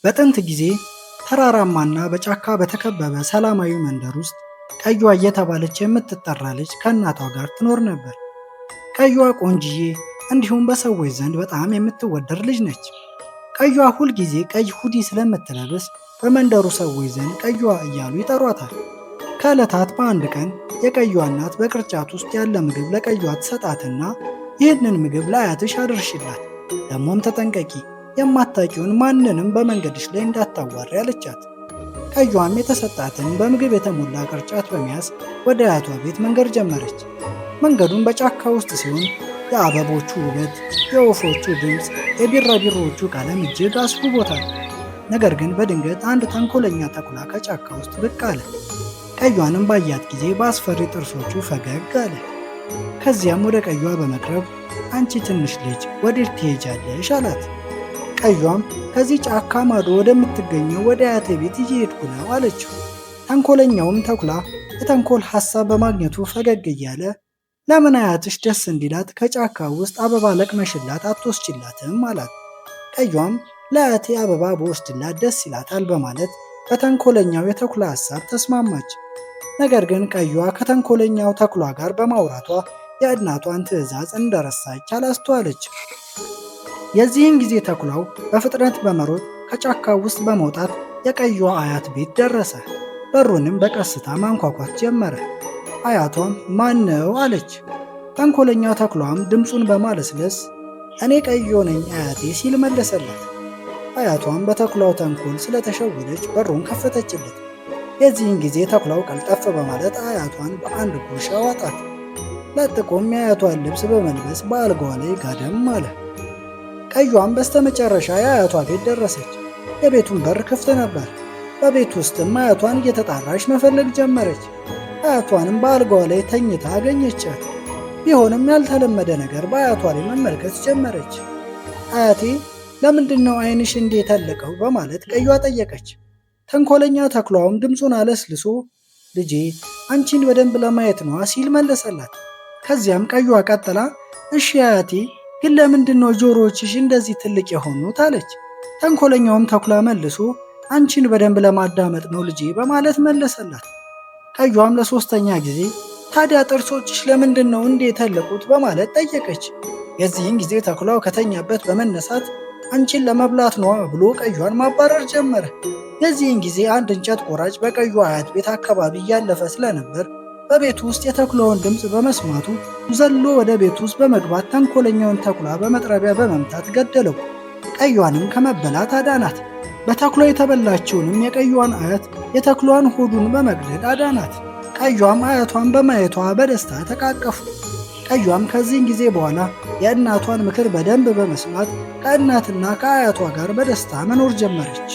በጥንት ጊዜ ተራራማና በጫካ በተከበበ ሰላማዊ መንደር ውስጥ ቀዩዋ እየተባለች የምትጠራ ልጅ ከእናቷ ጋር ትኖር ነበር። ቀዩዋ ቆንጅዬ እንዲሁም በሰዎች ዘንድ በጣም የምትወደድ ልጅ ነች። ቀዩዋ ሁል ጊዜ ቀይ hoodie ስለምትለብስ በመንደሩ ሰዎች ዘንድ ቀዩዋ እያሉ ይጠሯታል። ከዕለታት በአንድ ቀን የቀዩዋ እናት በቅርጫት ውስጥ ያለ ምግብ ለቀዩዋ ትሰጣትና ይህንን ምግብ ለአያትሽ አድርሽላት፣ ደግሞም ተጠንቀቂ፣ የማታውቂውን ማንንም በመንገድሽ ላይ እንዳታዋሪ አለቻት። ቀዩዋም የተሰጣትን በምግብ የተሞላ ቅርጫት በመያዝ ወደ አያቷ ቤት መንገድ ጀመረች። መንገዱን በጫካ ውስጥ ሲሆን የአበቦቹ ውበት፣ የወፎቹ ድምፅ፣ የቢራቢሮዎቹ ቀለም እጅግ አስውቦታል። ነገር ግን በድንገት አንድ ተንኮለኛ ተኩላ ከጫካ ውስጥ ብቅ አለ። ቀዩዋንም ባያት ጊዜ በአስፈሪ ጥርሶቹ ፈገግ አለ። ከዚያም ወደ ቀዩዋ በመቅረብ አንቺ ትንሽ ልጅ ወዴት ትሄጃለሽ? አላት። ቀዩዋም ከዚህ ጫካ ማዶ ወደምትገኘው ወደ አያቴ ቤት እየሄድኩ ነው አለችው። ተንኮለኛውም ተኩላ የተንኮል ሐሳብ በማግኘቱ ፈገግ እያለ ለምን አያትሽ ደስ እንዲላት ከጫካ ውስጥ አበባ ለቅመሽላት አትወስጂላትም? አላት። ቀዩዋም ለአያቴ አበባ በወስድላት ደስ ይላታል በማለት በተንኮለኛው የተኩላ ሐሳብ ተስማማች። ነገር ግን ቀዩዋ ከተንኮለኛው ተኩላ ጋር በማውራቷ የእናቷን ትዕዛዝ እንደረሳች አላስተዋለች። የዚህን ጊዜ ተኩላው በፍጥነት በመሮጥ ከጫካው ውስጥ በመውጣት የቀዩዋ አያት ቤት ደረሰ። በሩንም በቀስታ ማንኳኳት ጀመረ። አያቷም ማን ነው አለች። ተንኮለኛው ተኩላም ድምፁን በማለስለስ እኔ ቀዮ ነኝ አያቴ ሲል መለሰላት። አያቷም በተኩላው ተንኮል ስለተሸወደች በሩን ከፈተችለት። የዚህን ጊዜ ተኩላው ቀልጠፍ በማለት አያቷን በአንድ ጉርሻ ዋጣት። ለጥቆም የአያቷን ልብስ በመልበስ በአልጋዋ ላይ ጋደም አለ። ቀዩዋም በስተመጨረሻ የአያቷ ቤት ደረሰች። የቤቱን በር ክፍት ነበር። በቤት ውስጥም አያቷን እየተጣራች መፈለግ ጀመረች። አያቷንም በአልጋዋ ላይ ተኝታ አገኘቻት። ቢሆንም ያልተለመደ ነገር በአያቷ ላይ መመልከት ጀመረች። አያቴ ለምንድን ነው ዓይንሽ እንዲህ የተለቀው? በማለት ቀዩዋ ጠየቀች። ተንኮለኛ ተኩላውም ድምፁን አለስልሶ ልጄ አንቺን በደንብ ለማየት ነዋ ሲል መለሰላት። ከዚያም ቀዩዋ ቀጥላ እሺ አያቴ ግን ለምንድን ነው ጆሮዎችሽ እንደዚህ ትልቅ የሆኑት? አለች። ተንኮለኛውም ተኩላ መልሶ አንቺን በደንብ ለማዳመጥ ነው ልጄ በማለት መለሰላት። ቀዩዋም ለሶስተኛ ጊዜ ታዲያ ጥርሶችሽ ለምንድን ነው እንዲህ የተለቁት? በማለት ጠየቀች። የዚህን ጊዜ ተኩላው ከተኛበት በመነሳት አንቺን ለመብላት ነዋ ብሎ ቀዩዋን ማባረር ጀመረ። የዚህን ጊዜ አንድ እንጨት ቆራጭ በቀዩ አያት ቤት አካባቢ እያለፈ ስለነበር በቤቱ ውስጥ የተኩላውን ድምፅ በመስማቱ ዘሎ ወደ ቤቱ ውስጥ በመግባት ተንኮለኛውን ተኩላ በመጥረቢያ በመምታት ገደለው። ቀዩዋንም ከመበላት አዳናት። በተኩላ የተበላችውንም የቀዩዋን አያት የተኩላዋን ሆዱን በመቅደድ አዳናት። ቀዩዋም አያቷን በማየቷ በደስታ ተቃቀፉ። ቀዩዋም ከዚህን ጊዜ በኋላ የእናቷን ምክር በደንብ በመስማት ከእናትና ከአያቷ ጋር በደስታ መኖር ጀመረች።